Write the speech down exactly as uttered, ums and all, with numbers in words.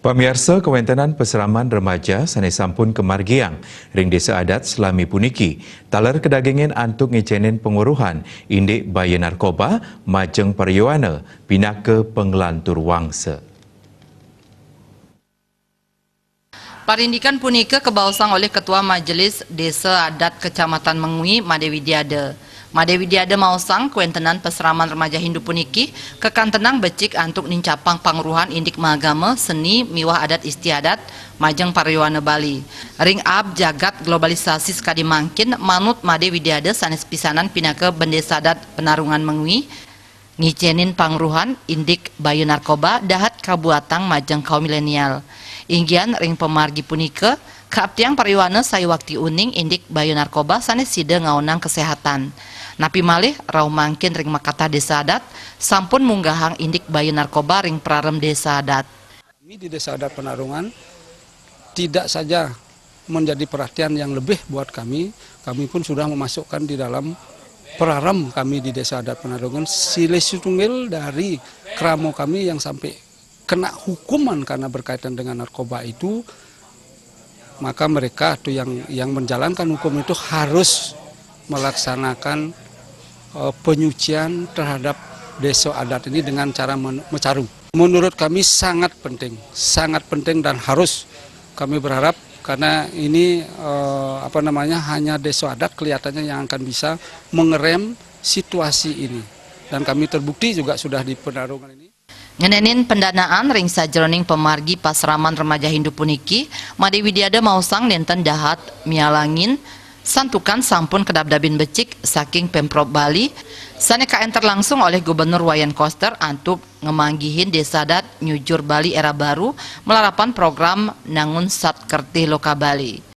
Pamiarsa, kawéntenan pasraman remaja sané sampun kamargiang ring Désa Adat Selami puniki, taler kadagingin antuk ngicénin panguruhan indik baya narkoba majeng paryowana pinaka panglantur wangsa. Parindikan punika kabaosang olih Ketua Majelis Désa Adat Kecamatan Mengwi, Madé Widiada. Madé Widiada maosang kawéntenan pasraman remaja Hindu puniki kakantenang becik antuk nincapang pangruhan indik maagama, seni, miwah adat istiadat majeng paryowana Bali. Ring aab jagat globalisasi sakadi mangkin, manut Madé Widiada sanés pisanan pinaka Bendésa Adat Penarungan Mengwi, ngicénin pangruhan indik baya narkoba dahat kabuatang majeng kaum milenial. Inggian ring pamargi punika, kaaptiang paryowana sayuakti uning indik baya narkoba sané sida ngaonang kaséhatan. Napi malih, rauh mangkin ring makatah désa adat, sampun munggahang indik baya narkoba ring prarem désa adat. Kami di Desa Adat Penarungan tidak saja menjadi perhatian yang lebih buat kami, kami pun sudah memasukkan di dalam prarem kami di Desa Adat Penarungan, silih situnggil dari kramo kami yang sampai kena hukuman karena berkaitan dengan narkoba itu, maka mereka tuh yang yang menjalankan hukum itu harus melaksanakan eh, penyucian terhadap desa adat ini dengan cara men- mecaru. Menurut kami sangat penting, sangat penting dan harus kami berharap karena ini eh, apa namanya hanya desa adat kelihatannya yang akan bisa mengerem situasi ini dan kami terbukti juga sudah di Penarungan ini. Ngenénin pendanaan ring sajeroning pamargi pasraman remaja Hindu puniki, Madé Widiada maosang nénten dahat mialangin santukan sampun kadabdabin becik saking Pemprov Bali, sané kaénter langsung olih Gubernur Wayan Koster antuk ngamanggihin Désa Adat Nyujur Bali Era Baru malarapan program Nangun Sat Kertih Loka Bali.